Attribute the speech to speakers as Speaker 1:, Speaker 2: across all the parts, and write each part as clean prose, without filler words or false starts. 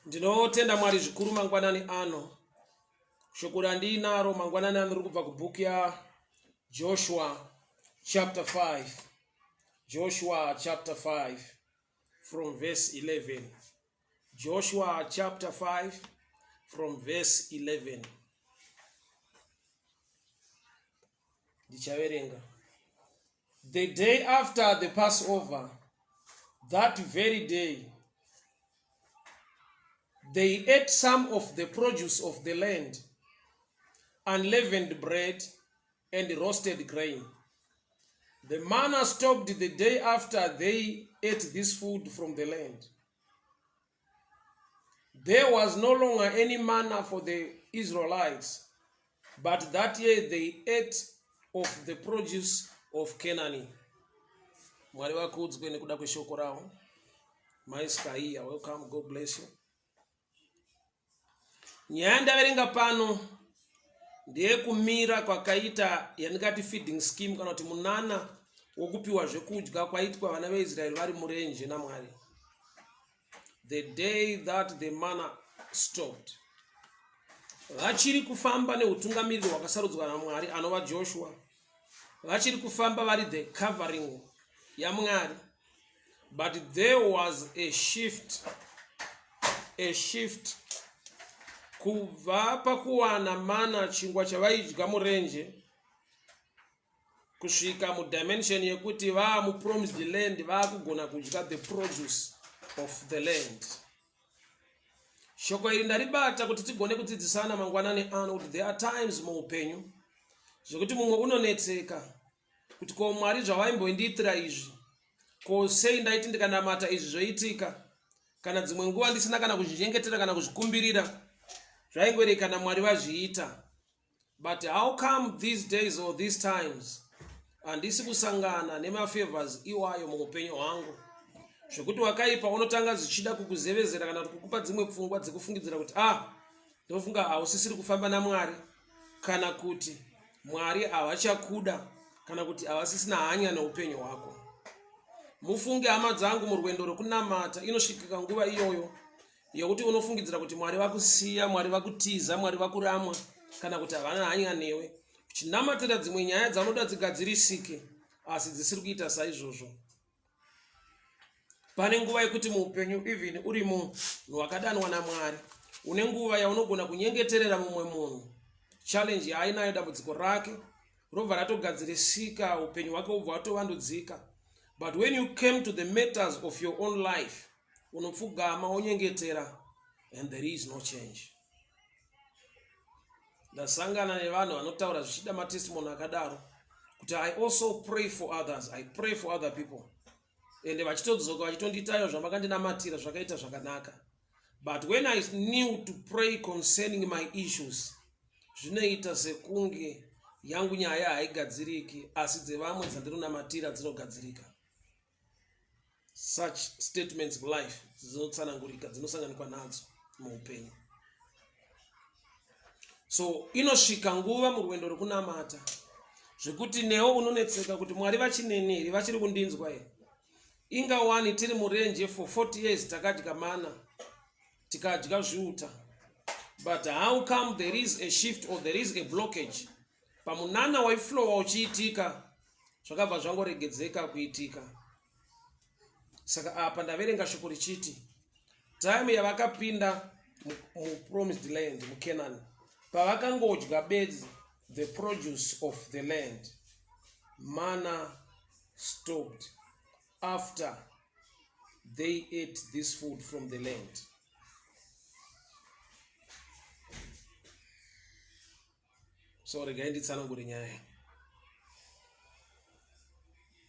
Speaker 1: Ndinotenda Mwari zvikuru mangwanani ano. Shoko randiinaro mangwanani ano riri kubva kubhuku yaJoshua chapter 5. Joshua chapter 5 from verse 11. Joshua chapter 5 from verse 11. Ndichaverenga. The day after the Passover, that very day, they ate some of the produce of the land, unleavened bread and roasted grain. The manna stopped the day after they ate this food from the land. There was no longer any manna for the Israelites, but that year they ate of the produce of Canaan. Mwari vakudzwe nekuda kweshoko ravo. Mai Skaiya, welcome, God bless you. Nyaya yandaverenga pano ndeyekumira kwakaita yandingati feeding scheme kana kuti munana wokupiwa zvekudya kwaitwa vana veIsraeri vari murenje naMwari. The day that the manna stopped. Vachiri kufamba neutungamiriri hwakasarudzwa naMwari anova Joshua. Vachiri kufamba vari the covering yaMwari. But there was a shift, a shift kubva pakuwana mana chingwa chavaidya murenje kusvika mudimension yekuti vaa mupromised land vaakugona kudya the produce of the land shoko iri ndaribata kuti tigone kudzidzisana mangwanani ano kuti there are times muupenyu zvekuti mumwe unonetseka kuti ko mwari zvavaimbondiitira izvi ko sei ndaiti ndikanamata izvi zvoitika kana dzimwe nguva ndisina kana kuzvinyengetera kana kuzvikumbirira zvaingoerekana mwari vazviita But how come these days or these times handisi kusangana nemafavors iwayo muupenyu hwangu zvekuti wakaipa unotanga zvichida kukuzevezera kana kuti kukupa dzimwe pfungwa dzekufungidzira kuti ah ndofunga hausisiri kufamba namwari kana kuti mwari havachakuda kana kuti havasisina hanya neupenyu hwako mufunge hama dzangu murwendo rwekunamata inosvikika nguva iyoyo yekuti unofungidzira kuti mwari vakusiya mwari vakutiza mwari vakuramwa kana kuti havana hanya newe uchinamatira dzimwe nyaya dzaunoda dzigadzirisike asi dzisiri kuita saizvozvo pane nguva yekuti muupenyu even uri munhu wakadanwa namwari une nguva yaunogona kunyengeterera mumwe munhu challenge yaainayo dambudziko rake robva ratogadzirisika upenyu hwake hubva hwatovandudzika but when you came to the matters of your own life unopfugama wonyengetera and there is no change ndasangana nevanhu vanotaura zvichida matestimony akadaro kuti i also pray for others i pray for other people ende vachitodzoka vachitondiitayo zvavakandinamatira zvakaita zvakanaka but when i knew to pray concerning my issues zvinoita sekunge yangu nyaya haigadziriki asi dzevamwe dzandinonamatira dzinogadzirika such statements of life dzinotsanangurika dzinosanganikwa nadzo muupenyu so inosvika nguva murwendo rwekunamata zvekuti newo unonetseka kuti mwari vachineni here vachiri kundinzwa here inga wani tiri murenje for 40 years takadya mana tikadya zviuta but how come there is a shift or there is a blockage pamunana waiflowa uchiitika zvakabva zvangoregedzeka kuitika saka apa ndaverenga shoko richiti time yavakapinda mupromised land mucanaan pavakangodya bedzi the produce of the land mana stopped after they ate this food from the land so regai nditsanangure nyaya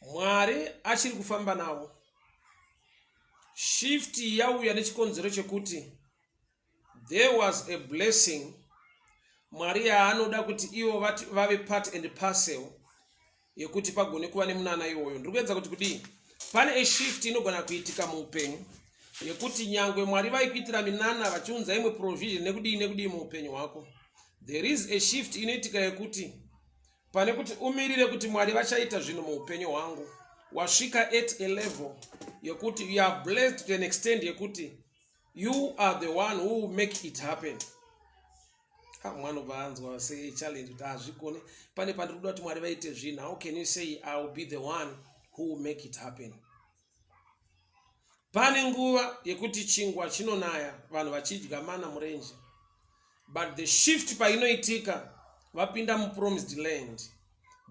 Speaker 1: mwari achiri kufamba navo shift yauya nechikonzero chekuti there was a blessing mwari yaanoda kuti ivo vave part and parcel yekuti pagone kuva nemunana iwoyo ndiri kuedza kuti kudii pane a shift inogona kuitika muupenyu yekuti nyangwe mwari vaikuitira minana vachiunza imwe provision nekudii nekudii muupenyu hwako there is a shift inoitika yekuti pane kuti umirire kuti mwari vachaita zvinhu muupenyu hwangu wasvika at a level yekuti you are blessed to an extent yekuti You are the one who make it happen. Ah, mwana obva anzwa sechallenge kuti hazvikone pane pandiri kuda kuti Mwari vaite zvinhu. How can you say I will be the one who will make it happen? Pane nguva yekuti chingwa chinonaya vanhu vachidya mana murenje, but the shift painoitika vapinda mupromised land,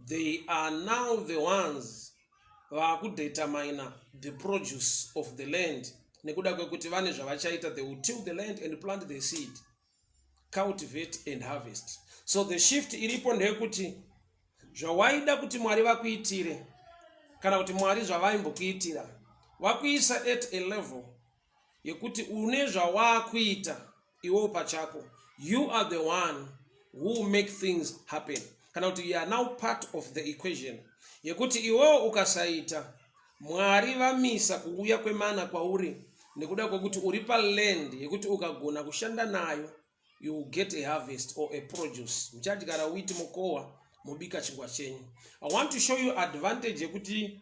Speaker 1: they are now the ones vakudetermina the produce of the land nekuda kwekuti vane zvavachaita. They will till the land and plant the seed, cultivate and harvest. So the shift iripo ndeyekuti zvawaida kuti Mwari vakuitire kana kuti Mwari zvavaimbokuitira vakuisa at a level yekuti une zvawaakuita iwewo pachako. You are the one who make things happen, kana kuti you are now part of the equation yekuti iwewo ukasaita, Mwari vamisa kuuya kwemana kwauri nekuda kwekuti uri paland yekuti ukagona kushanda nayo, you will get a harvest or a produce. Muchadyara wheat, mokohwa, mobika chingwa chenyu. I want to show you advantage yekuti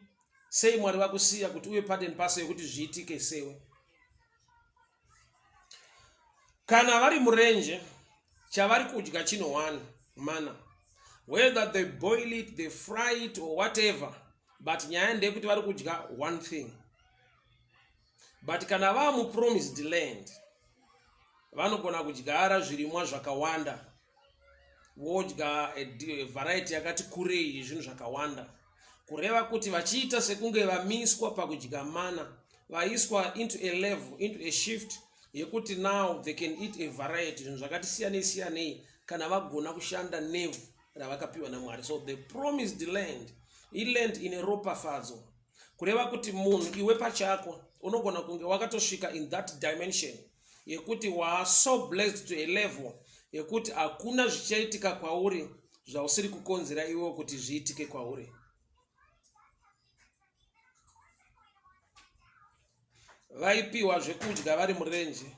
Speaker 1: sei Mwari vakusiya kuti uve part and parcel yekuti zviitike sewe. Kana vari murenje, chavari kudya chino one mana, whether they boil it, they fry it or whatever, but nyaya ndeyekuti vari kudya one thing. But kana vaa mupromised land, vanogona kudyara zvirimwa zvakawanda, vodya a variety yakati kurei yezvinhu zvakawanda, kureva kuti vachiita sekunge vamiswa pakudya mana, vaiswa into a level, into a shift yekuti now they can eat a variety, zvinhu zvakati siyanei siyanei, kana vagona kushanda nevhu ravakapiwa naMwari. So the promised land iland ine ropafadzo, kureva kuti munhu iwe pachako unogona kunge wakatosvika in that dimension yekuti waa so blessed to a level yekuti hakuna zvichaitika kwauri zvausiri kukonzera iwewo kuti zviitike kwauri. Vaipiwa zvekudya vari murenje,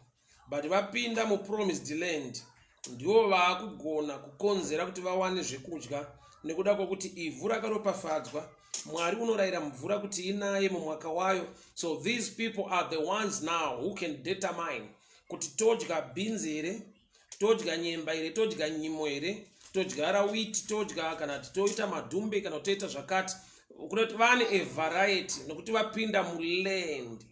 Speaker 1: but vapinda mupromised land ndivo vaakugona kukonzera kuti vawane zvekudya nekuda kwekuti ivhu rakaropafadzwa. Mwari unorayira mvura kuti inaye mumwaka wayo. So these people are the ones now who can determine kuti todya bhinzi here, todya nyemba here, todya nyimo here, todyara wheat, todya kana kuti toita madhumbe, kana kuti toita zvakati, kunoti vane a variety nekuti vapinda muland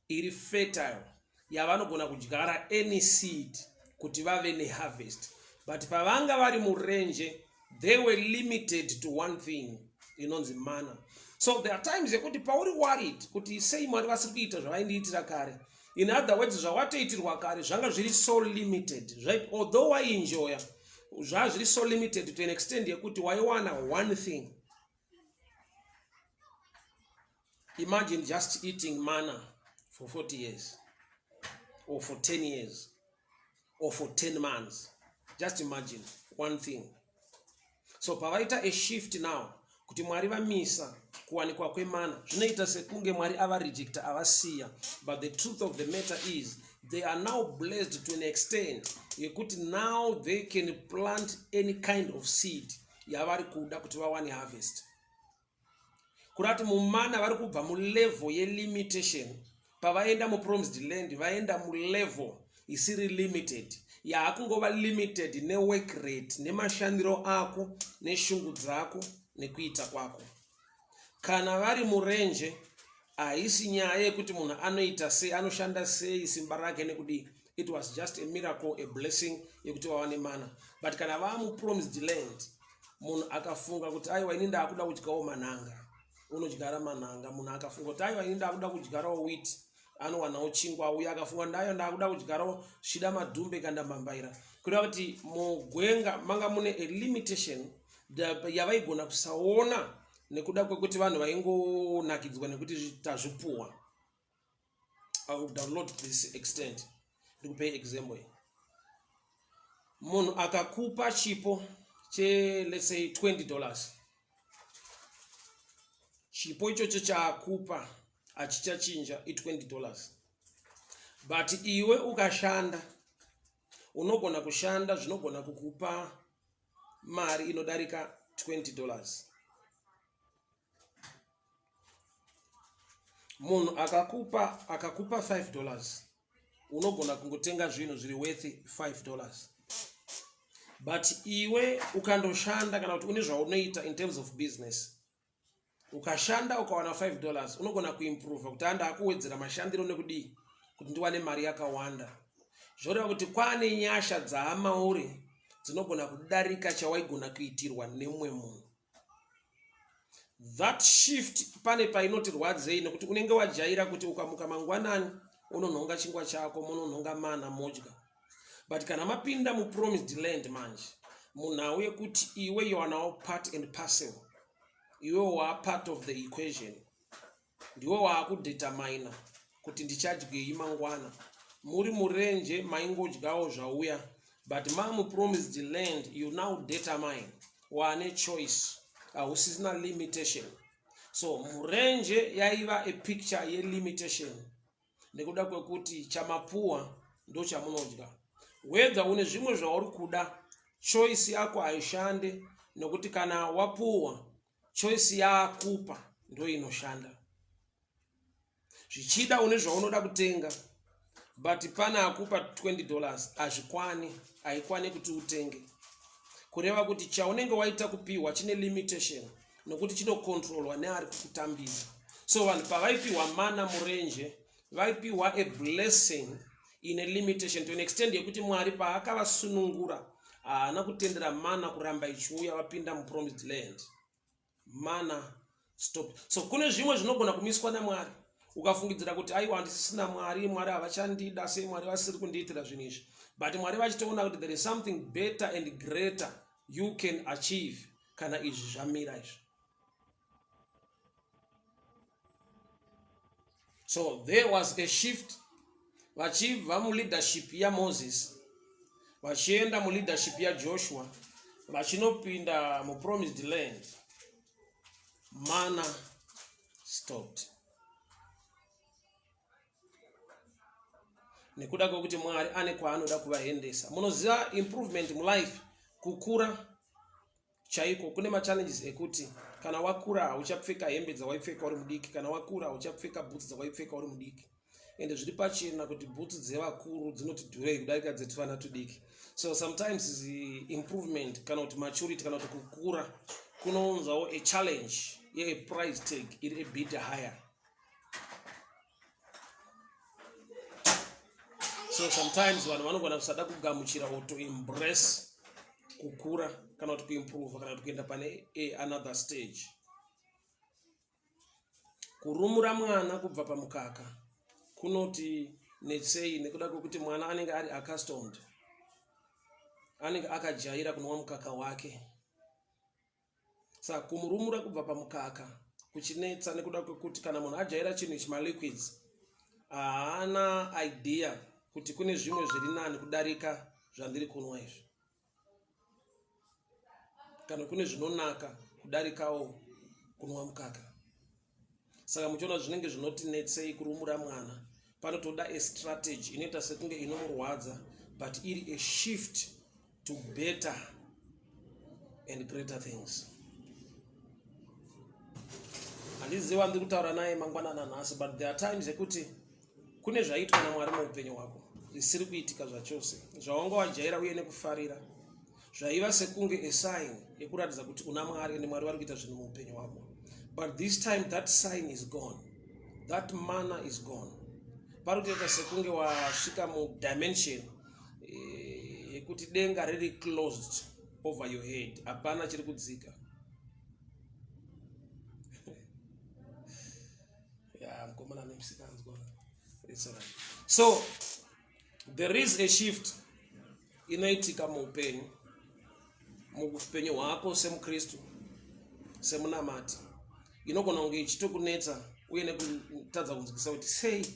Speaker 1: iri fertile yavanogona kudyara any seed kuti vave neharvest. But pavanga vari murenje, they were limited to one thing inonzi mana. So there are times yekuti pauri worried kuti sei Mwari vasiri kuita zvavaindiitira kare. In other words, zvawatoitirwa kare zvanga zviri so limited, right? Although waienjoya, zvaa zviri so limited to an extent yekuti waiwana one thing. Imagine just eating manna for 40 years or for 10 years or for 10 months. Just imagine one thing. So pavaita a shift now kuti Mwari vamisa kuwanikwa kwemana, zvinoita sekunge Mwari avarejecta, avasiya. But the truth of the matter is they are now blessed to an extent yekuti now they can plant any kind of seed yavari kuda kuti vawane harvest. Kurati mumana vari kubva mulevel yelimitation, pavaenda mupromised land vaenda mulevel isiri limited, yaakungova limited nework rate, nemashandiro ako, neshungu dzako, nekuita kwako. Kana vari murenje, haisi nyaya yekuti munhu anoita sei, anoshanda sei, simba rake nekudii. It was just a miracle, a blessing yekuti vawane mana. But kana vaamupromised land, munhu akafunga kuti aiwa, ini ndaakuda kudyawo manhanga, unodyara manhanga. Munhu akafunga kuti aiwa, ini ndaakuda kudyarawo wheat, anowanawo chingwa. Uyo akafunga ndayo ndaakuda kudyarawo shida madhumbe kana mbambaira, kureva kuti mugwenga manga mune a limitation yavaigona kusaona nekuda kwekuti vanhu vaingonakidzwa nekuti tazvipuwa. I will download this extent. Ndikupei example iyi. Munhu akakupa chipo che, let's say, $20, chipo ichocho chaakupa hachichachinja, i$20. But iwe ukashanda, unogona kushanda zvinogona kukupa mari inodarika $20. Munhu akakupa $5. unogona kungotenga zvinhu zviri worth $5, but iwe ukandoshanda kana kuti une zvaunoita in terms of business, ukashanda ukawana $5, unogona kuimprova kuti anda akuwedzera mashandiro nekudii kuti ndiwane mari yakawanda. Zvoreva kuti kwaane nyasha dzaamauri dzinogona kudarika chawaigona kuitirwa nemumwe munhu. That shift pane painoti rwadzei, nekuti unenge wajaira kuti ukamuka mangwanani unonhonga chingwa chako, munonhonga mana modya. But kana mapinda mupromised land manje, munhau yekuti iwe you are now part and parcel, iwe waa part of the equation, ndiwe waakudetermina kuti ndichadyei mangwana. Muri murenje maingodyawo zvauya, but mamupromised land you now determine, waane choice, hausisina limitation. So murenje yaiva a picture yelimitation, nekuda kwekuti chamapuwa ndochamunodya. Whether une zvimwe zvauri kuda, choice yako haishande, nekuti kana wapuwa, choice yakupa ndo inoshanda. Zvichida une zvaunoda kutenga, but pane akupa $20, hazvikwani, haikwani kuti utenge. Kureva kuti chaunenge waita kupiwa chine limitation, nokuti chinokontrolwa neari kukutambidza. So vanhu pavaipiwa mana murenje, vaipiwa a blessing ine limitation to an extent yekuti Mwari paakavasunungura haana kutendera mana kuramba ichiuya vapinda mupromised land. Mana stop. So kune zvimwe zvinogona kumiswa naMwari, ukafungidzira kuti aiwa, handisisina Mwari, Mwari havachandida, sei Mwari vasiri kundiitira zvinhu izvi? But Mwari vachitoona kuti there is something better and greater you can achieve kana izvi zvamira izvi. So there was a shift, vachibva muleadership yaMoses vachienda muleadership yaJoshua, vachinopinda mupromised land. Mana stopped nekuda kwekuti Mwari ane kwaanoda kuvaendesa. Munoziva, improvement mulife, kukura chaiko, kune machallenges ekuti kana wakura hauchapfeka hembe dzawaipfeka uri mudiki, kana wakura hauchapfeka bhutsu dzawaipfeka uri mudiki. Ende zviri pachena kuti bhutsu dzevakuru dzinoti dhurei kudarika dzetuvana tudiki. So sometimes the improvement kana kuti maturity kana kuti kukura kunounzawo a challenge yeaprice tag iri a bit higher. So sometimes vanhu vanogona kusada kugamuchira or to embrace kukura kana kuti kuimprove kana kuti kuenda pane another stage. Kurumura mwana kubva pamukaka kunoti netsei, nekuda kwekuti mwana anenge ari accustomed, anenge akajaira kunwa mukaka wake. Saka kumurumura kubva pamukaka kuchinetsa, nekuda kwekuti kana munhu ajaira chinhu ichi, maliquids, haana idea kuti kune zvimwe zviri nani kudarika zvandiri kunwa izvi, kana kune zvinonaka kudarikawo kunwa mukaka. Saka muchiona zvinenge zvinotinetsei kurumura mwana, panotoda a strategy inoita sekunge inomurwadza, but iri a shift to better and greater things. Handiziva ndiri kutaura naye mangwanana nhasi, but there are times ekuti kune zvaitwa naMwari muupenyu hwako zvisiri kuitika zvachose, zvawanga wajaira uye nekufarira, zvaiva sekunge a sign yekuratidza kuti una Mwari ende Mwari vari kuita zvinhu muupenyu hwako. But this time that sign is gone, that manna is gone. Pari kutoita sekunge wasvika mudimension yekuti denga riri closed over your head, hapana chiri kudzika. Ya, mukomana nemusikanzwa, it's alright. So there is a shift inoitika muupenyu hwako semukristu, semunamati, inogona kunge ichitokunetsa uye nekutadza kunzwisa kuti sei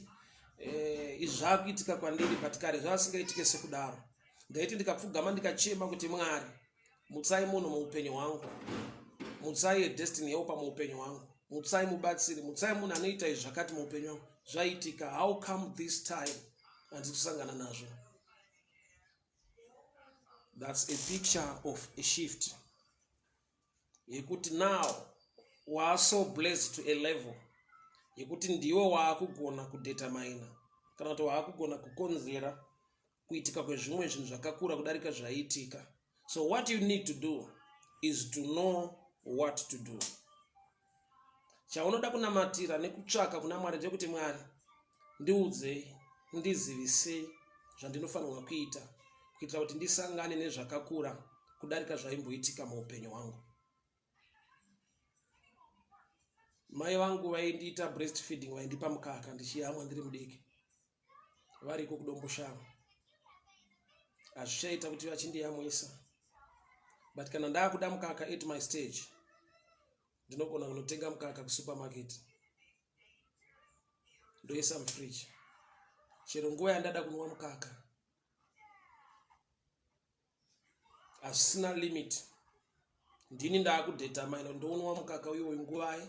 Speaker 1: izvi zvaakuitika kwandiri, but kare zvaasingaitike sekudaro. Ndaiti ndikapfugama ndikachema kuti, "Mwari, mutsai munhu muupenyu hwangu, mutsai destiny helper muupenyu hwangu, mutsai mubatsiri, mutsai munhu anoita izvi zvakati muupenyu hwangu," zvaitika. How come this time handisi kusangana nazvo? That's a picture of a shift yekuti now waa so blessed to a level yekuti ndiwe waakugona kudetermina. kana kuti waakugona kukonzera kuitika kwezvimwe zvinhu zvakakura kudarika zvaiitika. So what you need to do is to know what to do. Chaunoda kunamatira nekutsvaka kuna Mwari ndechekuti Mwari ndiudzei, ndizivisei zvandinofanirwa kuita kuitira kuti ndisangane nezvakakura kudarika zvaimboitika muupenyu hwangu. Mai vangu vaindiita breast feeding, vaindipa mukaka ndichiyamwa ndiri mudiki. Variko kuDomboshava, hazvichaita kuti vachindiyamwisa, but kana ndaakuda mukaka at my stage ndinogona kunotenga mukaka kusupermarket ndoisa mufridge chero nguva yandada kunwa mukaka. Hazvisina limit, ndini ndaakudetermine ndounwa mukaka uyoyu nguvai,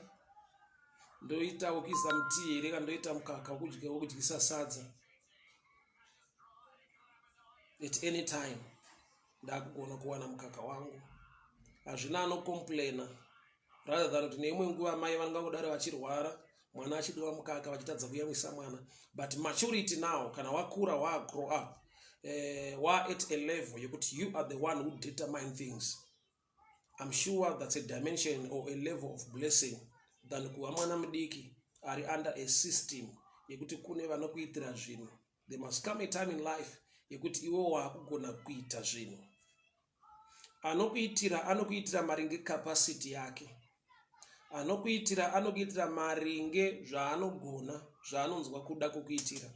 Speaker 1: ndoita wekuisa mutii here kana ndoita mukaka wekudya wekudyisa sadza. At any time ndakugona kuwana mukaka wangu, hazvina anocomplaina, rather than kuti neimwe nguva mai vangangodaro vachirwara, mwana achidiwa mukaka, vachitadza kuyamwisa mwana. But maturity now, kana wakura, wagrow up, wa at a level yekuti you are the one who determine things, I'm sure that's a dimension or a level of blessing than kuva mwana mudiki ari under a system yekuti kune vanokuitira zvinhu. There must come a time in life yekuti iwe waakugona kuita zvinhu. Anokuitira anokuitira maringe capacity yake, anokuitira anokuitira maringe zvaanogona, zvaanonzwa kuda kukuitira.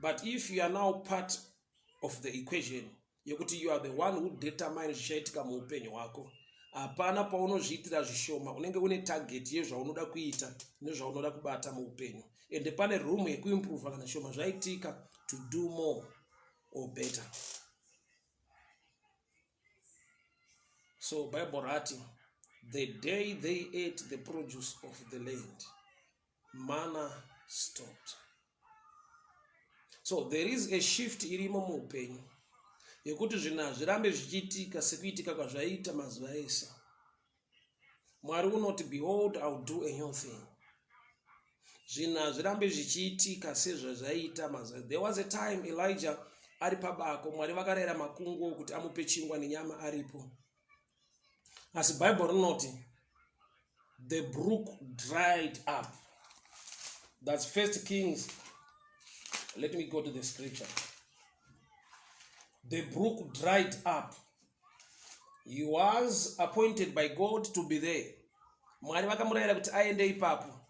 Speaker 1: But if you are now part of the equation yekuti you are the one who determine zvichaitika muupenyu hwako, hapana paunozviitira zvishoma. Unenge une target yezvaunoda kuita nezvaunoda kubata muupenyu, ende pane room yekuimprova kana shoma zvaitika, to do more or better. So Bible rati the day they ate the produce of the land, manna stopped. So there is a shift irimo muupenyu yekuti zvinhu hazvirambe zvichiitika sekuitika kwazvaiita mazuva ese. Mwari unoti, "Behold, I will do a new thing." Zvinhu hazvirambe zvichiitika sezvazvaiita mazuva. There was a time Elijah ari pabako, Mwari vakarayira makunguo kuti amupe chingwa nenyama aripo, asi Bible rinoti the brook dried up. That's First Kings. Let me go to the scripture. The brook dried up. He was appointed by God to be there. Mwari vakamurayira kuti aende ipapo,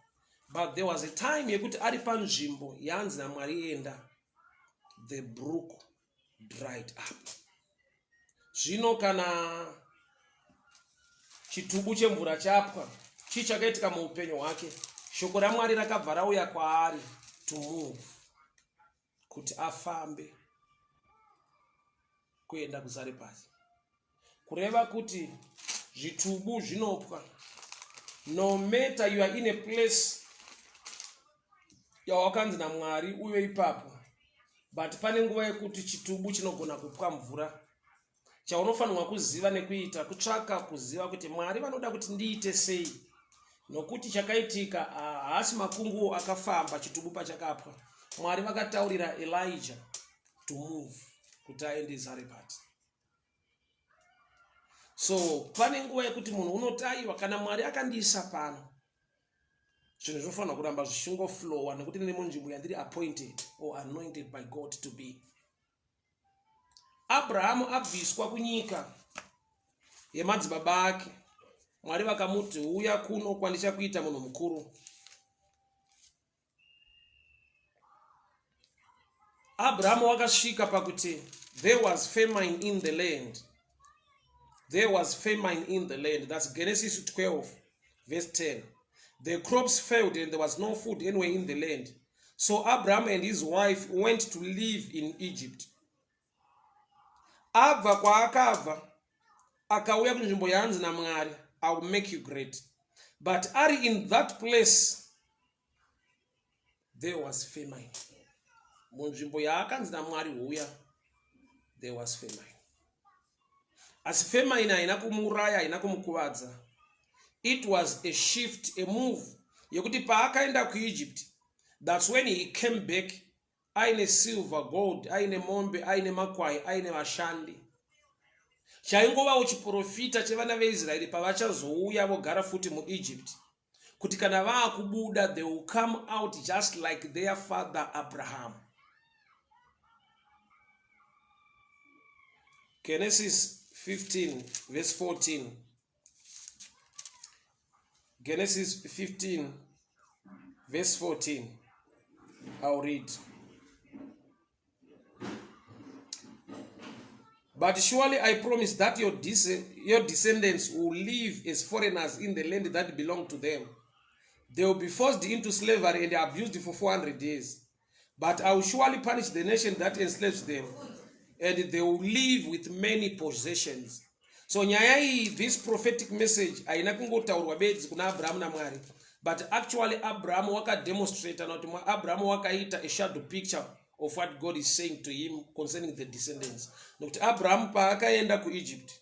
Speaker 1: but there was a time yekuti ari panzvimbo yaanzi naMwari enda, the brook dried up. Zvino kana chitubu chemvura chapwa, chii chakaitika muupenyu hwake? Shoko raMwari rakabva rauya kwaari to move, kuti afambe kuenda kuZarepasi. Kureva kuti zvitubu zvinopwa. No matter you are in a place yawakanzi naMwari uye ipapo, but pane nguva yekuti chitubu chinogona kupwa mvura. Chaunofanirwa kuziva nekuita kutsvaka kuziva kuti Mwari vanoda kuti ndiite sei, nokuti chakaitika haasi makunguo akafamba chitubu pachakapwa. Mwari vakataurira Elijah to move kuti aende Zarepati. So pane nguva yekuti munhu unoti, "Aiwa, kana Mwari akandiisa pano, zvinhu zvinofanira kuramba zvichingoflowa nekuti ndine munzvimbo yandiri appointed or anointed by God to be." Abrahamu abviswa kunyika yemadzibaba ake, Mwari vakamuti, "Uya kuno kwandichakuita munhu mukuru." Abrahamu wakasvika pakuti there was famine in the land. There was famine in the land. That's Genesis 12 verse 10. The crops failed and there was no food anywhere in the land, so Abraham and his wife went to live in Egypt. Abva kwaakabva akauya kunzvimbo yaanzi naMwari, "I will make you great," but ari in that place there was famine. Munzvimbo yaakanzi naMwari huya, there was famine, asi famine haina kumuuraya, haina kumukuvadza. It was a shift, a move yekuti paakaenda kuEgypt, that's when he came back. aine silver, gold, aine mombe, aine makwai, aine vashandi. Chaingovawo chiprofita chevana veIsraeri pavachazouya vogara futi muEgypt, kuti kana vaakubuda they will come out just like their father Abraham. Genesis 15 verse 14. Genesis 15 verse 14. I'll read. But surely I promise that your, your descendants will live as foreigners in the land that belong to them. They will be forced into slavery and abused for 400 years. But I will surely punish the nation that enslaves them, and they will live with many possessions. So nyaya iyi, this prophetic message haina kungotaurwa bedzi kuna Abrahamu naMwari, but actually Abrahamu wakademonstrate kana kuti Abrahamu wakaita a shadow picture of what God is saying to him concerning the descendants. Nokuti Abrahamu paakaenda kuEgypt,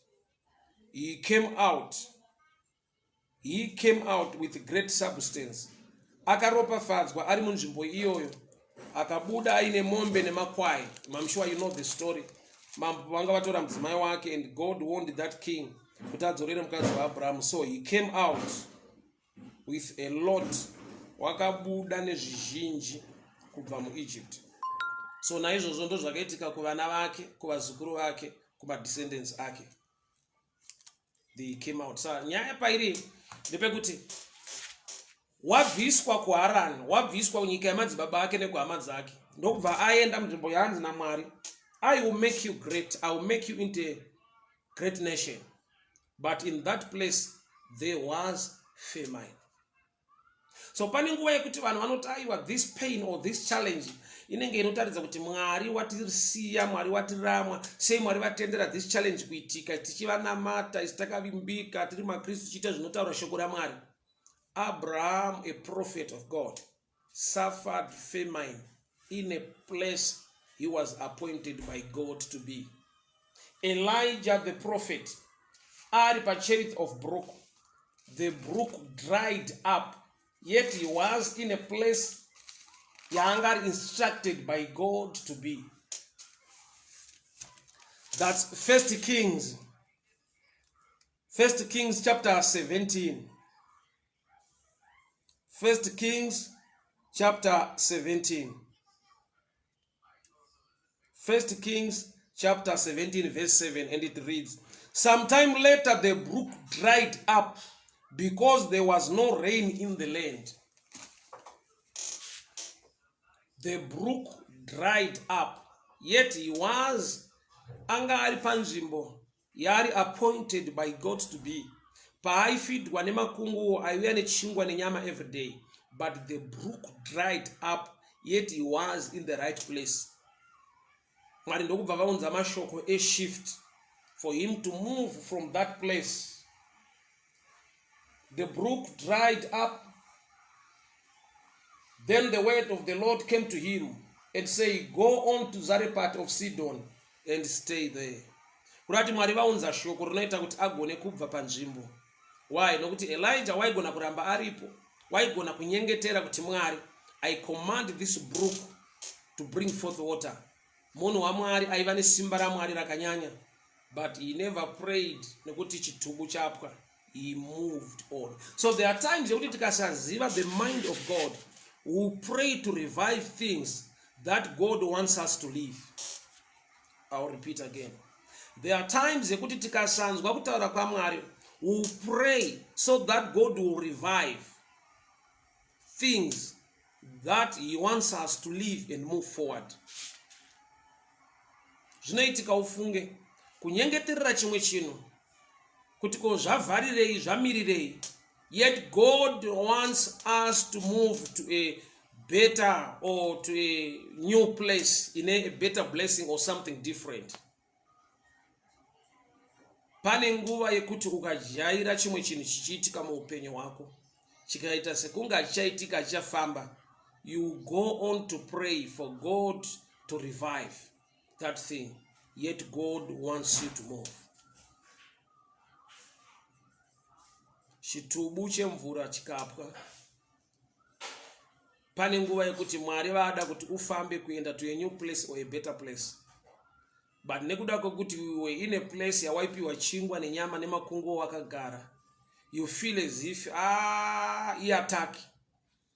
Speaker 1: he came out He came out with great substance. Akaropafadzwa ari munzvimbo iyoyo. Akabuda aine mombe nemakwai. I'm sure you know the story. Mambo vanga vatora mudzimai wake and God warned that king kuti adzorere mukadzi waAbraham. So he came out with a lot. Wakabuda nezvizhinji kubva muEgypt. So naizvozvo ndozvakaitika kuvana vake, kuvazukuru vake, kumadescendants ake. They came out. Sa nyaya pairi ndepekuti wabviswa kuharani, wabviswa kunyika yamadzibaba ake nekuhama dzake, ndokubva aenda munzvimbo yaanzi naMwari, I will make you great, I will make you into a great nation. But in that place there was famine. So pane nguva yekuti vanhu vanoti aiwa, this pain or this challenge inenge inotaridza kuti Mwari watisiya, Mwari watiramwa. Sei Mwari vatendera this challenge kuitika tichivanamata isi takavimbika, tiri maKristu, tichiita zvinotaura shoko raMwari? Abraham, a prophet of God, suffered famine in a place he was appointed by God to be. Elijah the prophet ari paCherith of brook, the brook dried up, yet he was in a place yaanga ari instructed by God to be. That's First Kings, First Kings chapter 17. First Kings chapter 17. First Kings chapter 17 verse 7, and it reads, Sometime later the brook dried up because there was no rain in the land. The brook dried up, yet he was anga ari panzvimbo yaari appointed by God to be, paaifidwa nemakunguo aiuya nechingwa nenyama every day. But the brook dried up, yet he was in the right place. Mwari ndokubva vaunza mashoko eshift for him to move from that place. The brook dried up. Then the word of the Lord came to him and say, Go on to Zarephath of Sidon and stay there. Kurati Mwari vaunza shoko rinoita kuti agone kubva panzvimbo. Why? Nokuti Elijah waigona kuramba aripo, waigona kunyengetera kuti Mwari, I command this brook to bring forth water. Munhu waMwari aiva nesimba raMwari rakanyanya, but he never prayed nekuti chitubu chapwa. He moved on. So there are times yekuti tikasaziva the mind of God, we pray to revive things that God wants us to live. I'll repeat again. There are times yekuti tikasanzwa kutaura kwaMwari, we pray so that God will revive things that he wants us to live and move forward. Zvinoitika ufunge kunyengeterera chimwe chinhu kuti ko zvavharirei, zvamirirei, yet God wants us to move to a better or to a new place in a better blessing or something different. Pane nguva yekuti ukajaira chimwe chinhu chichiitika muupenyu hwako, chikaita sekunge hachichaitika, hachichafamba, you go on to pray for God to revive that thing, yet God wants you to move. Chitubu chemvura chikapwa, Pane nguva yekuti Mwari vaada kuti ufambe kuenda to a new place or a better place. But nekuda kwekuti we were in a place yawaipiwa chingwa nenyama nemakunguo wakagara, you feel as if ah, iattack.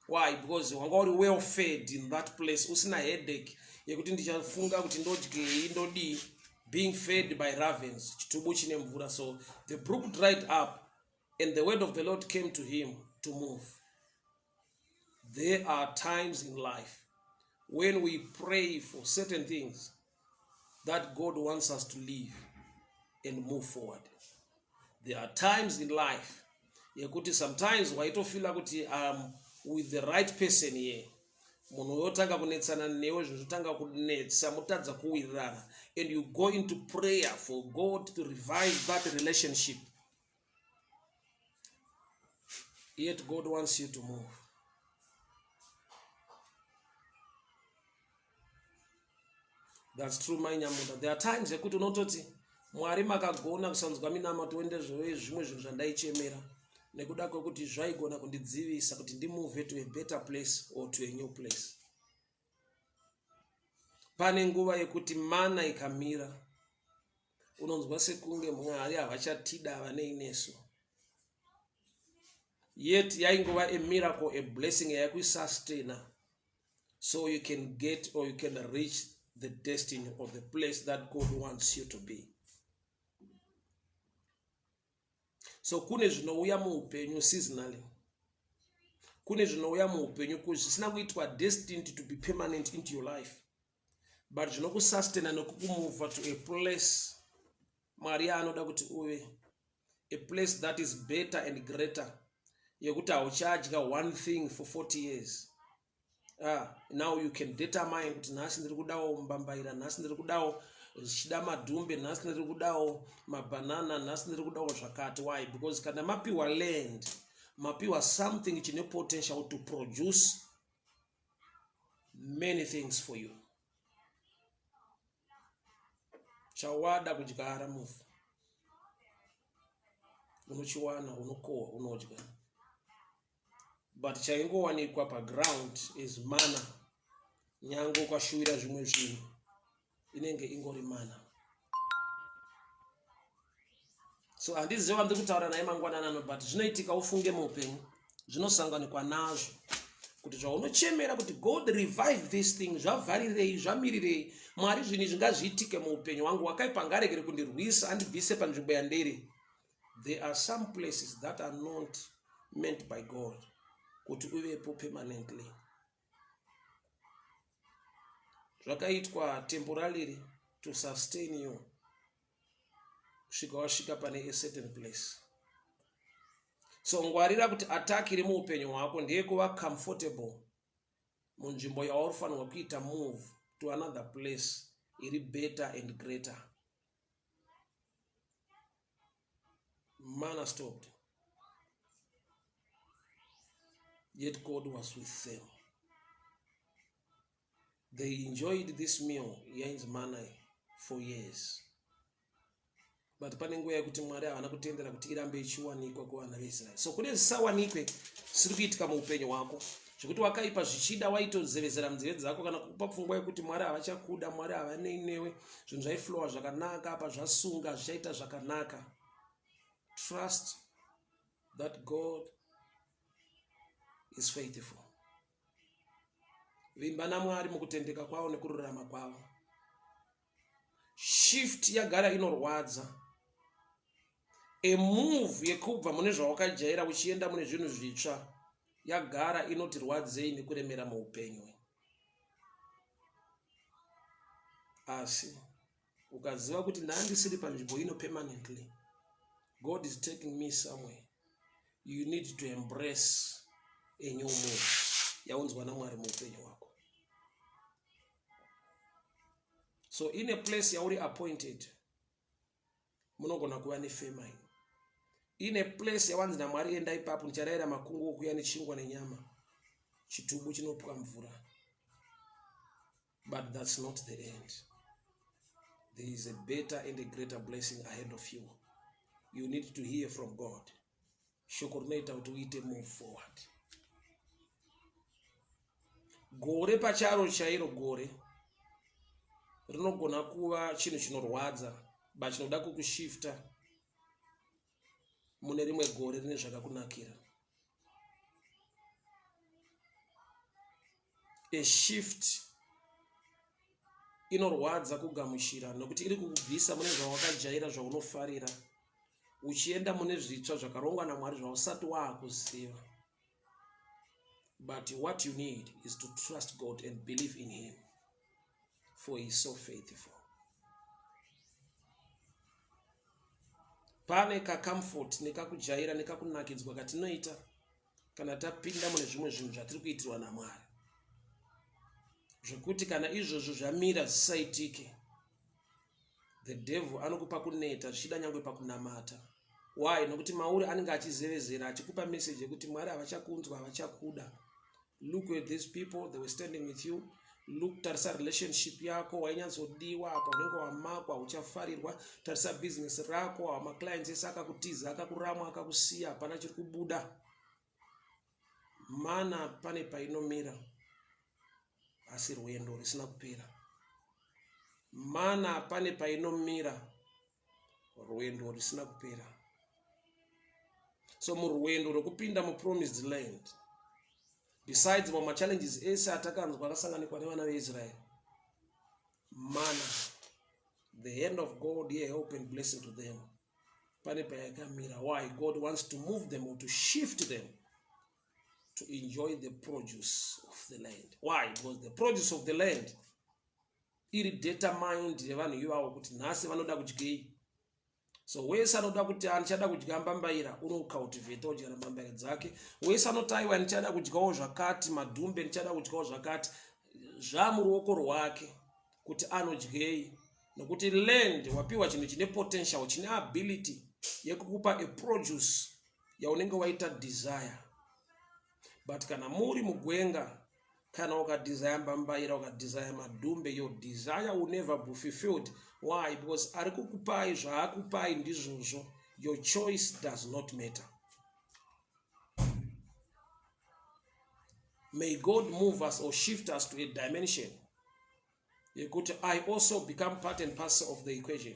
Speaker 1: Why? Because wanga uri well fed in that place, usina headache yekuti ndichafunga kuti ndodyei ndodii, being fed by ravens, chitubu chine mvura. So the brook dried up and the word of the Lord came to him to move. There are times in life when we pray for certain things that God wants us to live and move forward. There are times in life yekuti sometimes waitofila kuti I'm with the right person here, munhu yotanga kunetsana newe, zvinhu zvotanga kunetsa, motadza kuwirirana, and you go into prayer for God to revive that relationship. Yet God wants you to move. That's true, mai Nyamunda. There are times yekuti unototi Mwari makagona kusanzwa minamato wendezvove zvimwe zvinhu zvandaichemera nekuda kwekuti zvaigona kundidzivisa kuti ndimove to a better place or to a new place. Pane nguva yekuti mana ikamira unonzwa sekunge Mwari havachatida, havanei nesu. Yet yaingova a miracle, a blessing yaikusustaina so you can get or you can reach the destiny or the place that God wants you to be. So kune zvinouya muupenyu seasonally, kune zvinouya muupenyu zvisina kuitwa destined to be permanent into your life, but zvinokusustaina nekukumuvha to a place Mwari yaanoda kuti uve, a place that is better and greater, yekuti hauchadya one thing for 40 years. Ah, now you can determine kuti nhasi ndiri kudawo mbambaira, nhasi ndiri kudawo zvichida madhumbe, nhasi ndiri kudawo mabhanana, nhasi ndiri kudawo zvakati. Why? Because kana mapiwa land, mapiwa something chine potential to produce many things for you. Chawada kudyara muvhu unochiwana, unokohwa, unodya, but chaingowanikwa paground is mana. Nyange ukashuwira zvimwe zvinhu, inenge ingori mana. So handizivi wandiri kutaura naye mangwananano, but zvinoitika ufunge muupenyu, zvinosanganikwa nazvo kuti zvaunochemera kuti God revive this thing, zvavharirei, zvamirirei Mwari, zvinhu izvi ngazviitike muupenyu hwangu, wakaipa ngaregere kundirwisa andibvise panzvimbo yandiri. There are some places that are not meant by God kuti uvepo permanently. Zvakaitwa temporarily to sustain you kusvika wasvika pane a certain place. So ngwarira kuti attack iri muupenyu hwako ndeyekuva comfortable munzvimbo yauri fanirwa kuita move to another place iri better and greater. Manna stopped, yet God was with them. They enjoyed this meal yainzi mana for years, but pane nguva yekuti Mwari havana kutendera kuti irambe ichiwanikwa kuvana veIsraeri. So kune zvisawanikwe zvisiri kuitika muupenyu hwako zvekuti wakaipa zvichida waitozevezera munzeve dzako kana kukupa pfungwa yekuti Mwari havachakuda, Mwari havanei newe, zvinhu zvaiflowa zvakanaka apa zvasunga zvichaita zvakanaka. Trust that God is faithful. Vimba naMwari mukutendeka kwavo nekururama kwavo. Shift yagara inorwadza, a move yekubva mune zvawakajaira uchienda mune zvinhu zvitsva yagara inotirwadzei nekuremera muupenyu. Asi ukaziva kuti ndandisiri panzvimbo ino permanently, God is taking me somewhere, you need to embrace a new move yaunzwa naMwari muupenyu hwako. So in a place yauri appointed munogona kuva nefamine. In a place yawanzi naMwari enda ipapo, ndicharayira makungu okuya nechingwa nenyama, chitubu chinopwa mvura. But that's not the end. There is a better and a greater blessing ahead of you. You need to hear from God shoko rinoita kuti uite move forward. Gore pacharo chairo gore rinogona kuva chinhu chinorwadza but chinoda kukushifta mune rimwe gore rine zvakakunakira. A shift inorwadza kugamuchira nokuti iri kukubvisa mune zvawakajaira zvaunofarira uchienda mune zvitsva zvakarongwa namwari zvausati waakuziva. But what you need is to trust God and believe in him, for he is so faithful. Pane kacomfort nekakujaira nekakunakidzwa katinoita kana tapinda mune zvimwe zvinhu zvatiri kuitirwa naMwari, zvekuti kana izvozvo zvamira zvisaitike, the devil anokupa kuneta zvichida nyangwe pakunamata. Why? Nokuti mauri anenge achizevezera achikupa message yekuti Mwari havachakunzwa, havachakuda. Look at these people, they were standing with you. Look, tarisa relationship yako, wainyatsodiwa apa unenge wamakwa, uchafarirwa. Tarisa business rako, maclients ese akakutiza, akakuramwa, akakusiya, hapana chiri kubuda. Mana pane painomira, asi rwendo risina kupera. Mana pane painomira, rwendo risina kupera. So murwendo rwekupinda mupromised land, besides mamwe machallenges ese atakanzwa akasanganikwa nevana veIsrael, mana, the hand of God here help and blessing to them, pane payakamira. Why? God wants to move them or to shift them to enjoy the produce of the land. Why? Because the produce of the land iri determined nevanhu ivavo kuti nhasi vanoda kudyei. So wese anoda kuti andichada kudya mbambaira unocultivate odyara mbambaira dzake. Wese anoti aiwa ndichada kudyawo zvakati, madhumbe, ndichada kudyawo zvakati, zvamuruoko rwake kuti anodyei, nokuti land wapiwa chinhu chine potential, chine ability yekukupa a produce yaunenge waita desire. But kana muri mugwenga, kana ukadesire mbambaira, ukadesire madhumbe, your desire will never be fulfilled. Why? Because ari kukupai zvaakupai ndizvozvo. Your choice does not matter. May God move us or shift us to a dimension yekuti I also become part and parcel of the equation,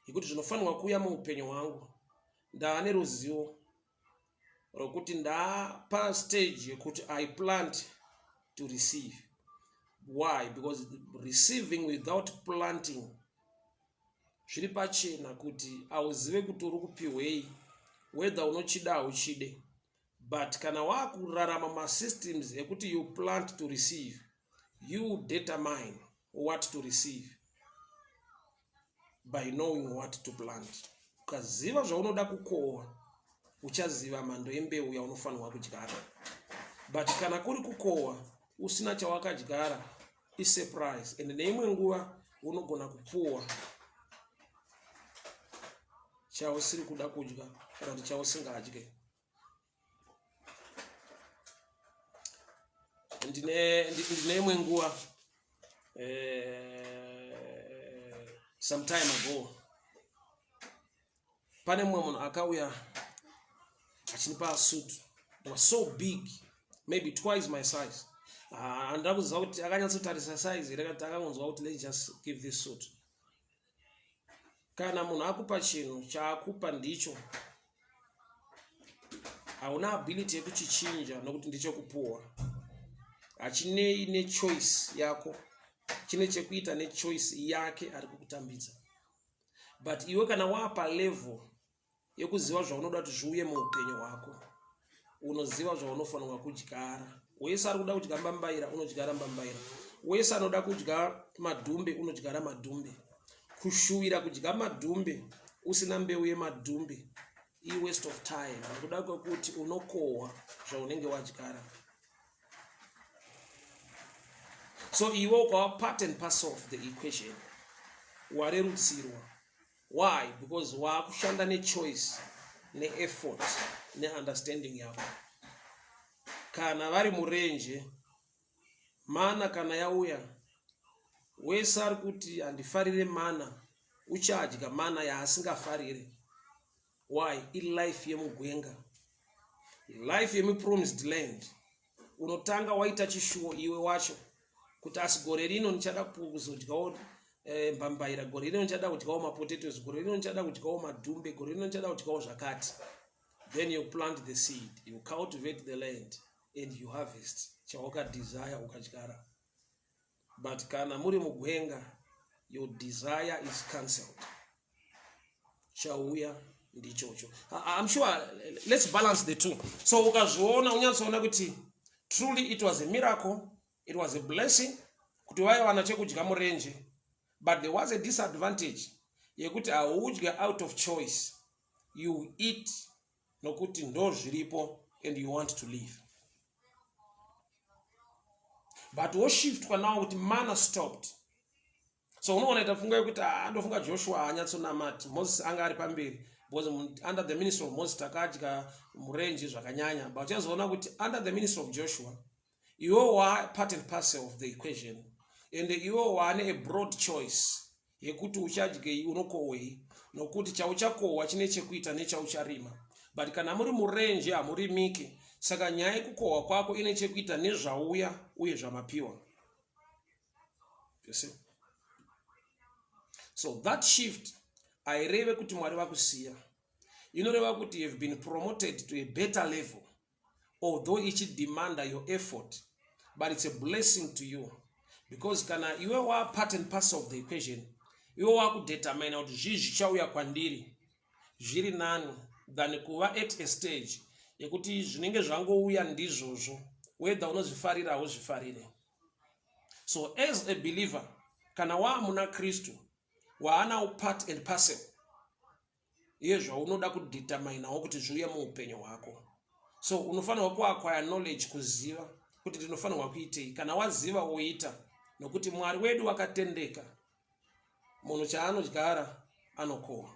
Speaker 1: yekuti zvinofanirwa kuuya muupenyu hwangu ndaane ruzivo rokuti ndapa stage yekuti I plant to receive. Why? Because receiving without planting, zviri pachena kuti hauzive kuti uri kupihwei, whether unochida hauchide. But kana wakurarama masystems ekuti you plant to receive, you determine what to receive by knowing what to plant. Ukaziva zvaunoda kukohwa, uchaziva mhando yembeu yaunofanirwa kudyara. But kana kuri kukohwa usina chawakadyara, isurprise, and neimwe nguva unogona kupuwa chausiri kuda kudya kana kuti chausingadye. Ndine imwe nguva, some time ago, pane mumwe munhu akauya achinipa suit. It was so big, maybe twice my size. Handina kuziva kuti akanyatsotarisa size here, kana akangonzwa kuti let's just give this suit. Kana munhu akupa chinhu, chaakupa ndicho, hauna ability yekuchichinja nokuti ndechekupuwa. Hachinei nechoice yako, chine chekuita nechoice yake ari kukutambidza. But iwe kana wapa level yekuziva zvaunoda kuti zviuye muupenyu hwako, unoziva zvaunofanirwa kudyara. Wese ari kuda kudya mbambaira unodyara mbambaira, wese anoda kudya madhumbe unodyara madhumbe. Kushuvira kudya madhumbe usina mbeu yemadhumbe iwaste of time, nekuda kwekuti unokohwa zvaunenge wadyara. So iwe ukava part and parcel of the equation, warerutsirwa. Why? Because waakushanda nechoice, neeffort, neunderstanding yako. Kana vari murenje, mana kana yauya, wese ari kuti handifarire mana uchadya mana yaasingafarire. Why? Ilife yemugwenga, life yemupromised land. Unotanga waita chishuwo iwe wacho kuti asi gore rino ndichada kuzodyawo eh, mbambaira, gore rino ndichada kudyawo mapotatoes, gore rino ndichada kudyawo madhumbe, gore rino ndichada kudyawo zvakati. Then you plant the seed, you cultivate the land and you harvest chawakadesire ukadyara. But kana muri mugwenga, your desire is cancelled. Chauya ndichocho. I'm sure let's balance the two. So ukazviona unyatsoona kuti truly it was a miracle, it was a blessing kuti vaiwana chekudya murenje, but there was a disadvantage yekuti haudye out of choice, you eat nokuti ndo zviripo and you want to live. But woshiftwa now kuti mana stopped. So unoona ita pfungwa yekuti ah, ndofunga Joshua haanyatsonamati, Moses anga ari pamberi because under the ministry of Moses takadya murenje zvakanyanya. But uchazoona kuti under the ministry of Joshua iwe wa part and parcel of the equation and iwe waane a broad choice yekuti uchadyei, unokohwei, nokuti chauchakohwa chine chekuita nechaucharima. But kana muri murenje hamurimiki, saka nyaya yekukohwa kwako ine chekuita nezvauya uye zvamapiwa. You see? So that shift haireve kuti Mwari vakusiya, inoreva kuti you have been promoted to a better level, although ichidemanda your effort, but it's a blessing to you because kana iwe wa part and parcel of the equation, iwe wakudetermina kuti zvii zvichauya kwandiri, zviri nani than kuva at a stage yekuti zvinenge zvangouya ndizvozvo, whether unozvifarira hauzvifarire. So as a believer, kana waamuna Kristu, waanawo part and parcel yezvaunoda kudeterminawo kuti zviuye muupenyu hwako. So unofanirwa kuacquire knowledge, kuziva kuti ndinofanirwa kuitei. Kana waziva, woita, nokuti Mwari wedu wakatendeka. Munhu chaanodyara anokohwa.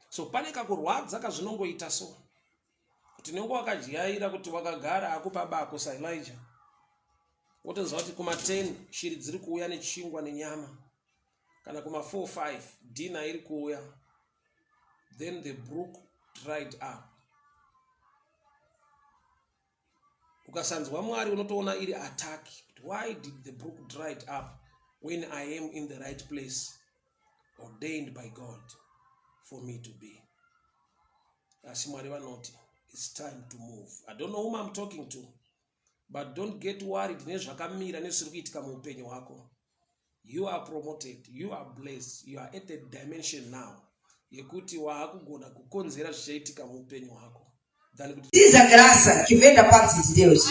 Speaker 1: So pane kakurwadza kazvinongoita so kuti unenge wakadyaira kuti wakagara akupa bako saElijah, wotoziva kuti kuma10 shiri dziri kuuya nechingwa nenyama, kana kuma4 5 dinner iri kuuya. Then the brook dried up. Ukasanzwa Mwari, unotoona iri attack. Why did the brook dried up when I am in the right place ordained by God for me to be? Asi Mwari vanoti it's time to move. I don't know whom I'm talking to, but don't get worried nezvakamira nezviri kuitika muupenyu hwako. You are promoted, you are blessed, you are at a dimension now yekuti waakugona kukonzera zvichaitika muupenyu hwako than kuti
Speaker 2: Diz a graça que vem da parte de Deus.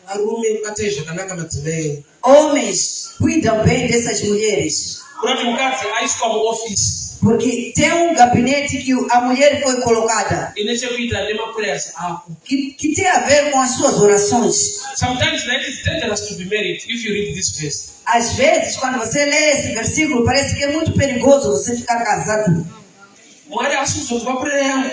Speaker 1: Varume, batai zvakanaka madzimai enyu.
Speaker 2: Homens, cuidam bem dessas mulheres.
Speaker 1: Kurati mukadzi aiswa muofisi
Speaker 2: Porque tem um gabinete que a mulher foi colocada,
Speaker 1: ine chekuita nemaprayers ako.
Speaker 2: que tem a ver com as suas orações.
Speaker 1: Sometimes life is dangerous to be married if you read this verse.
Speaker 2: Às vezes, quando você lê esse versículo, parece que é muito perigoso você ficar casado.
Speaker 1: Mwari asi kuzonzwa prayer yangu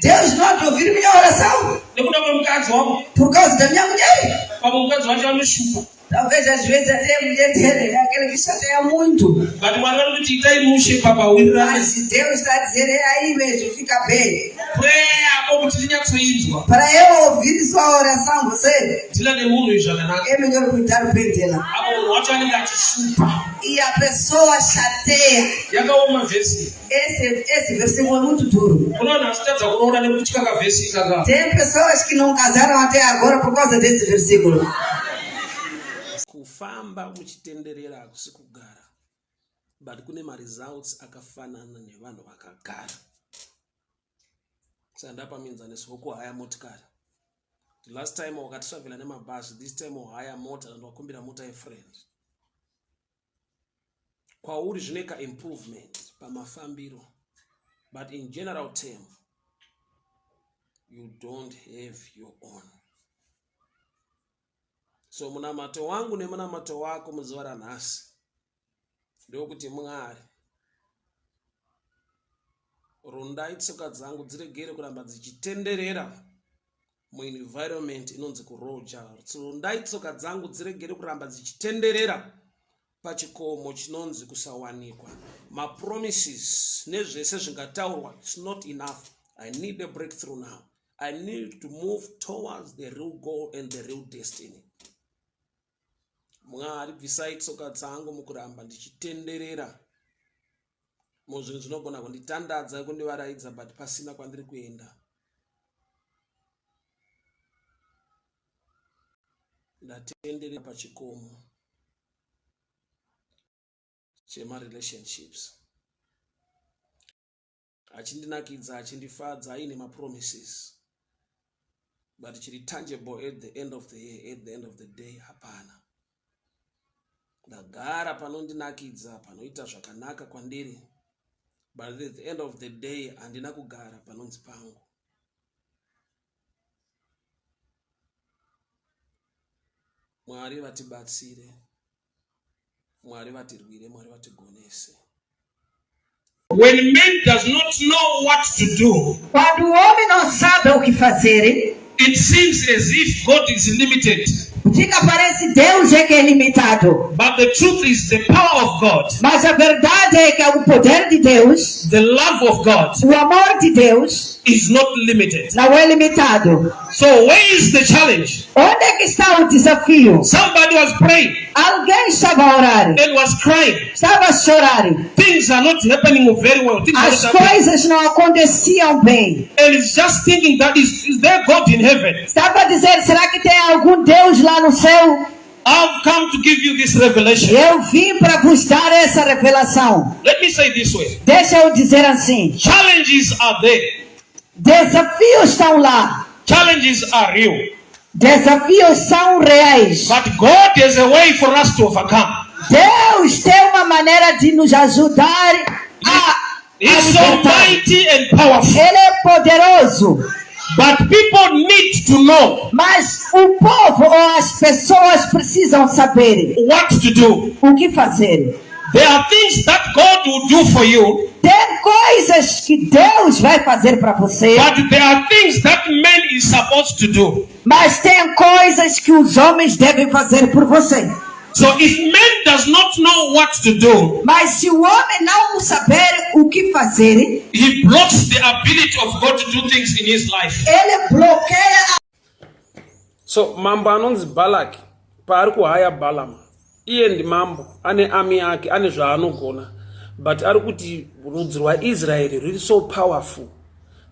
Speaker 2: Deus não há de ouvir minha oração
Speaker 1: nekuda kwemukadzi wangu?
Speaker 2: Por causa da minha mulher.
Speaker 1: Pamwe mukadzi wacho anoshupa.
Speaker 2: Talvez às vezes até a mulher dele é aquele que chateia muito.
Speaker 1: But Mwari vari kuti itai mushe papawirirane.
Speaker 2: Mas Deus está a dizer, é aí mesmo, fica bem.
Speaker 1: Prayer yako kuti tinyatsoinzwa,
Speaker 2: Para eu ouvir sua oração, você
Speaker 1: deala nemunhu izvi zvakanaka.
Speaker 2: É melhor cuidar bem dela.
Speaker 1: Apo munhu wacho anenge achishupa.
Speaker 2: E a pessoa chateia.
Speaker 1: Yakaoma vhesi.
Speaker 2: Esse versículo é muito duro.
Speaker 1: Kuna vanhu vachitadza kuroora nekutya kavhesi ikaka.
Speaker 2: Tem pessoas que não casaram até agora por causa desse versículo.
Speaker 1: Kufamba muchitenderera hakusi kugara, but kune maresults akafanana nevanhu vakagara. Saka ndapa muenzaniso wekuhaya motikari. The last time wakatravela nemabhazi, this time wahaya mota and wakumbira mota yefriend. Kwauri zvine kaimprovement pamafambiro, but in general term you don't have your own. So munamato wangu nemunamato wako muzuva ranhasi ndokuti, Mwari, rondai tsoka dzangu dziregere kuramba dzichitenderera muenvironment inonzi kuroja. Rondai tsoka dzangu dziregere kuramba dzichitenderera pachikomo chinonzi kusawanikwa. Mapromises nezvese zvingataurwa, it's not enough. I need a breakthrough now. I need to move towards the real goal and the real destiny. Mwari bvisai tsoka dzangu mukuramba ndichitenderera muzvinhu zvinogona kunditandadza kundivaraidza but pasina kwandiri kuenda. Ndatenderera pachikomo chemarelationships achindinakidza achindifadza aine mapromises but chiri tangible at the end of the year at the end of the day hapana ndagara panondinakidza panoita zvakanaka kwandiri but at the end of the day handina kugara panonzi pangu Mwari vatibatsire, Mwari vatirwire, Mwari vatigonese.
Speaker 3: When man does not know what to do,
Speaker 2: Quando o homem não sabe o que fazer,
Speaker 3: it seems as if God is limited.
Speaker 2: fica parece Deus é que é limitado.
Speaker 3: But the truth is the power of God,
Speaker 2: Mas a verdade é que o poder de Deus,
Speaker 3: the love of God,
Speaker 2: o amor de Deus,
Speaker 3: is not limited.
Speaker 2: não é limitado.
Speaker 3: So where is the challenge?
Speaker 2: Onde é que está o desafio?
Speaker 3: Somebody was praying
Speaker 2: Alguém estava a orar,
Speaker 3: and was crying.
Speaker 2: estava a chorar.
Speaker 3: Things are not happening very well. Things are
Speaker 2: As
Speaker 3: not happening.
Speaker 2: coisas não aconteciam bem.
Speaker 3: And he's just thinking that is there God in heaven?
Speaker 2: Estava a dizer: será que tem algum Deus lá no céu?
Speaker 3: I've come to give you this revelation.
Speaker 2: Eu vim para vos dar essa revelação.
Speaker 3: Let me say this way.
Speaker 2: Deixa eu dizer assim:
Speaker 3: Challenges are there.
Speaker 2: desafios estão lá.
Speaker 3: Challenges are real.
Speaker 2: Desafios são reais.
Speaker 3: But God has a way for us to overcome.
Speaker 2: Deus tem uma maneira de nos ajudar a,
Speaker 3: He's so
Speaker 2: libertar.
Speaker 3: mighty and powerful.
Speaker 2: Ele é poderoso.
Speaker 3: But people need to know
Speaker 2: Mas o povo ou as pessoas precisam saber
Speaker 3: what to do.
Speaker 2: o que fazer.
Speaker 3: There are things that God will do for you,
Speaker 2: Tem coisas que Deus vai fazer para você,
Speaker 3: but there are things that man is supposed to do.
Speaker 2: mas tem coisas que os homens devem fazer por você.
Speaker 3: So if man does not know what to do,
Speaker 2: Mas se o homem não saber o que fazer,
Speaker 3: he blocks the ability of God to do things in his life.
Speaker 2: ele bloqueia
Speaker 1: So mambo anonzi Balaki paari kuhaya Balaam iye ndimambo ane army yake ane zvaanogona but ari kuti rudzi rwaIsraeri ruri so powerful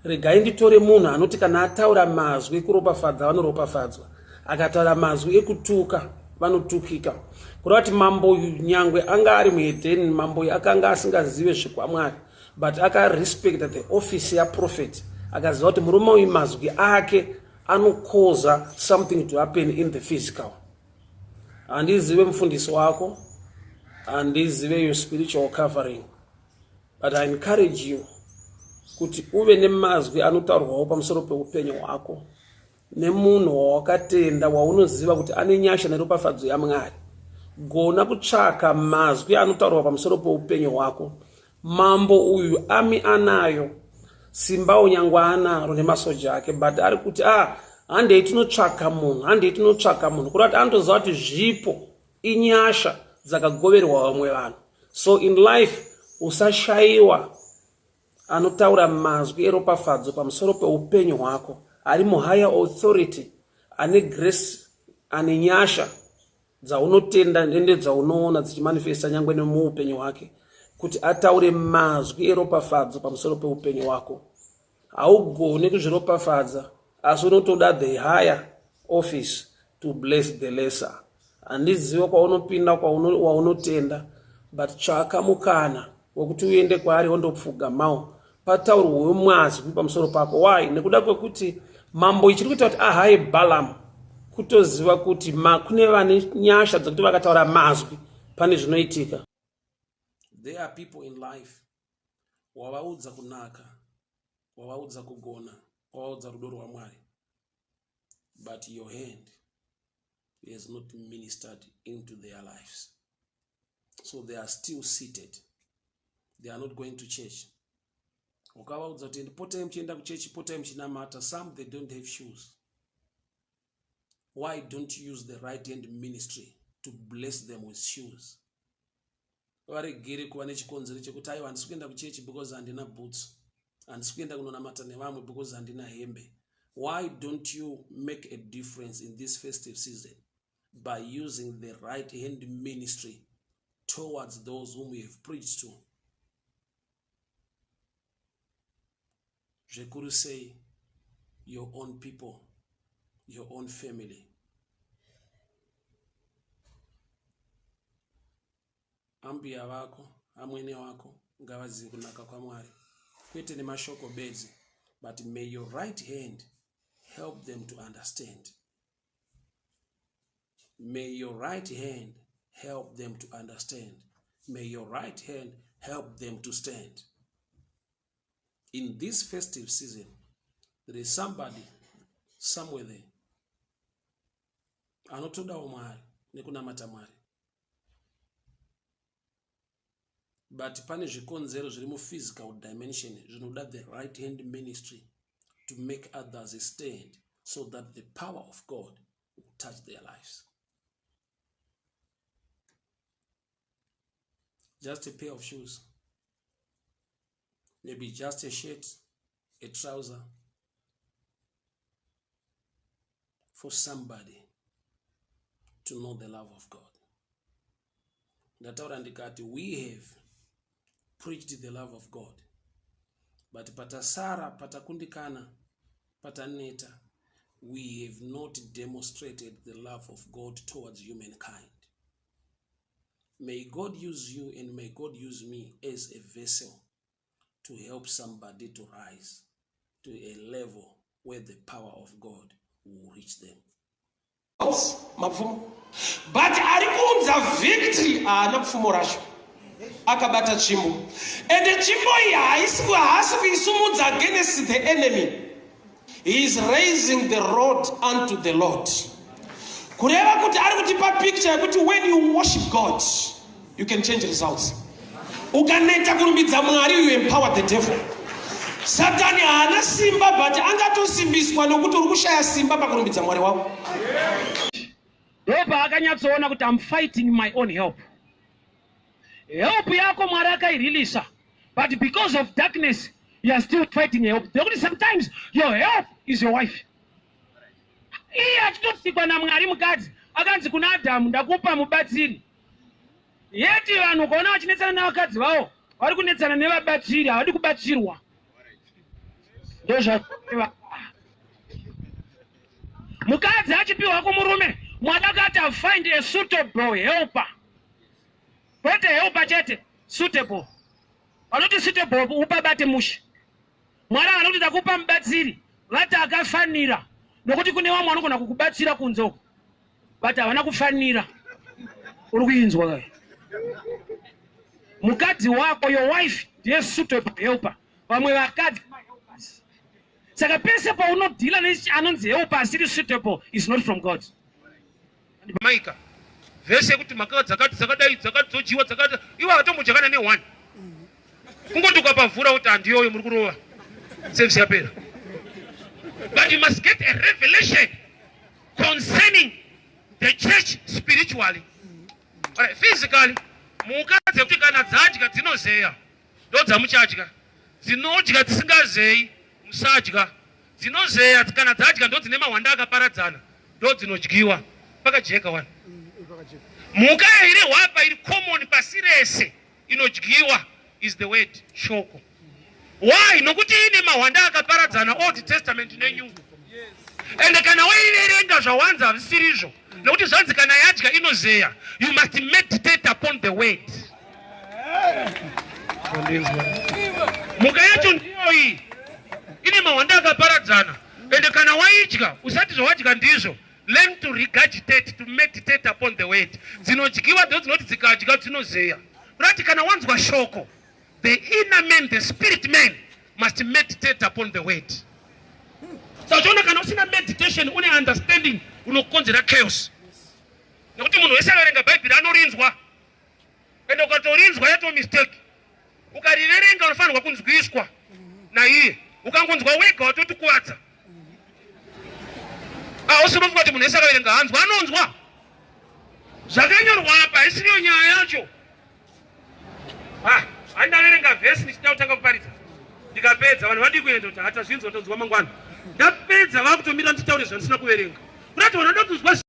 Speaker 1: regai nditore munhu anoti kana ataura mazwi ekuropafadza vanoropafadzwa akataura mazwi ekutuka vanotukika kureva kuti mambo uyu nyangwe anga ari muhedheni mambo uyu akanga asingazive zvekwamwari but akarespecta the office yaprofet akaziva kuti murume uyu mazwi ake anokoza something to happen in the physical handizive mufundisi wako handizive your spiritual covering but I encourage you kuti uve nemazwi anotaurwawo pamusoro peupenyu hwako nemunhu wawakatenda waunoziva kuti ane nyasha neropafadzo yaMwari. Gona kutsvaka mazwi anotaurwa pamusoro peupenyu hwako. Mambo uyu ami anayo simba unyangwe anaro nemasoja ake but ari kuti ah handei tinotsvaka munhu handei tinotsvaka munhu kureva kuti anotoziva kuti zvipo inyasha dzakagoverwa vamwe vanhu so in life usashaiwa anotaura mazwi eropafadzo pamusoro peupenyu hwako ari muhigher authority ane grace ane nyasha dzaunotenda ende dzaunoona dzichimanifesta nyangwe nemuupenyu hwake kuti ataure mazwi eropafadzo pamusoro peupenyu hwako haugoni kuzviropafadza asi unotoda the higher office to bless the lesser handizive kwaunopinda kwaunotenda but tsvaka mukana wekuti uende kwaari wondopfugamawo pataurwewo mwazwi pamusoro pako why nekuda kwekuti mambo ichiri kuita kuti ahaye balamu kutoziva kuti kune vane nyasha dzekuti vakataura mazwi pane zvinoitika there are people in life wavaudza kunaka wavaudza kugona wavaudza rudo rwamwari but your hand has not ministered into their lives so they are still seated they are not going to church ukavaudza kuti potai muchienda kuchechi potai muchinamata some they don't have shoes why don't you use the right hand ministry to bless them with shoes varegere kuva nechikonzero chekuti aiwa handisi kuenda kuchechi because handina boots. Handisi kuenda kunonamata nevamwe because handina hembe. Why don't you make a difference in this festive season by using the right hand ministry towards those whom you have preached to? Zvikuru sei your own people, your own family. Ambuya vako, amwene wako ngavazive kunaka kwaMwari, kwete nemashoko bedzi, but may your right hand help them to understand. May your right hand help them to understand. May your right hand help them to stand. In this festive season, there is somebody somewhere there anotodawo Mwari nekunamata Mwari. But pane zvikonzero zviri muphysical dimension zvinoda the right hand ministry to make others stand so that the power of God will touch their lives. Just a pair of shoes, maybe just a shirt, a trouser for somebody to know the love of God. Ndataura ndikati we have preached the love of God, but patasara, patakundikana, pataneta, we have not demonstrated the love of God towards humankind. May God use you and may God use me as a vessel to help somebody to rise to a level where the power of God will reach them.
Speaker 3: Mapfumo, but ari kuunza victory haana pfumo racho, akabata tsvimbo, ende tsvimbo iyi haisi haasi kuisumudza against the enemy. He is raising the road unto the Lord. Kureva kuti ari kutipa picture yekuti when you worship God, you can change results. Ukaneta kurumbidza Mwari, you empower the devil. Satani haana simba, but angatosimbiswa nokuti uri kushaya simba pakurumbidza Mwari wako.
Speaker 4: Ndopaakanyatsoona kuti am fighting my own help. Help yako Mwari akairilisa, but because of darkness you are still fighting help. Nekuti sometimes your help is your wife. Iye achitosikwa naMwari mukadzi akanzi kuna Adhamu, ndakupa mubatsiri. Yeti vanhu ukaona vachinetsana nevakadzi vavo, vari kunetsana nevabatsiri, havadi kubatsirwa. Ndozva mukadzi achipiwa kumurume, Mwari akati, find a suitable helper, kwete helper chete, suitable. Vanoti suitable upabate mushe. Mwari havana kuti takupa mubatsiri, vati akafanira, nokuti kune vamwe vanogona kukubatsira kunze uko, but havana kufanira. Uri kuinzwa kai? Mukadzi wako, your wife, ndiye suitable helper. Vamwe vakadzi mahelpers. Saka pese paunodhila neanonzi helper asiri suitable is not from God.
Speaker 3: Maika vhesi yekuti mhaka dzakati dzakadai dzakati dzodyiwa dzakati, ivo havatombodyakana ne1, kungoti ukapavhura kuti handiyoyo, muri kurova, service yapera. But you must get a revelation concerning the church spiritually. Alright, physically, mhuka dzekuti kana dzadya dzinozeya ndo dzamuchadya. Dzinodya dzisingazeyi musadya. Dzinozeya kana dzadya ndo dzine mahwanda akaparadzana, ndo dzinodyiwa. Pakajeka wani? Mhuka iri hwapa iri common pasi rese inodyiwa is the word, shoko. Why? Nokuti ine mahwanda akaparadzana, Old Testament neNew. Ende kana waiverenga zvawanza hazvisirizvo, nokuti zvanzi kana yadya inozeya. You must meditate upon the word. Mhuka yacho ndiyo iyi ine mahwanda akaparadzana, ende kana waidya usati zvawadya ndizvo. Learn to regurgitate, to meditate upon the word. Dzinodyiwa ndo dzinoti dzikadya dzinozeya. Kurati kana wanzwa shoko, the inner man, the spirit man must meditate upon the word. Saka kana usina meditation, une understanding, unokonzera chaos, nekuti munhu wese akaverenga Bhaibheri anorinzwa, ende ukatorinzwa yato mistake. Ukariverenga unofanirwa kunzwiswa naiye. Ukangonzwa wega watotikuvadza. Ausi unofunga kuti munhu wese akaverenga hanzwa anonzwa zvakanyorwa apa. Haisiriyo nyaya yacho. Handaverenga vhesi ndichida kutanga kuparidza. Ndikapedza vanhu vadii kuenda kuti hatazvinzwa, tonzwa mangwana. Ndapedza, vakutomira nditaure zvandisina kuverenga, kurati vanoda kunzwa.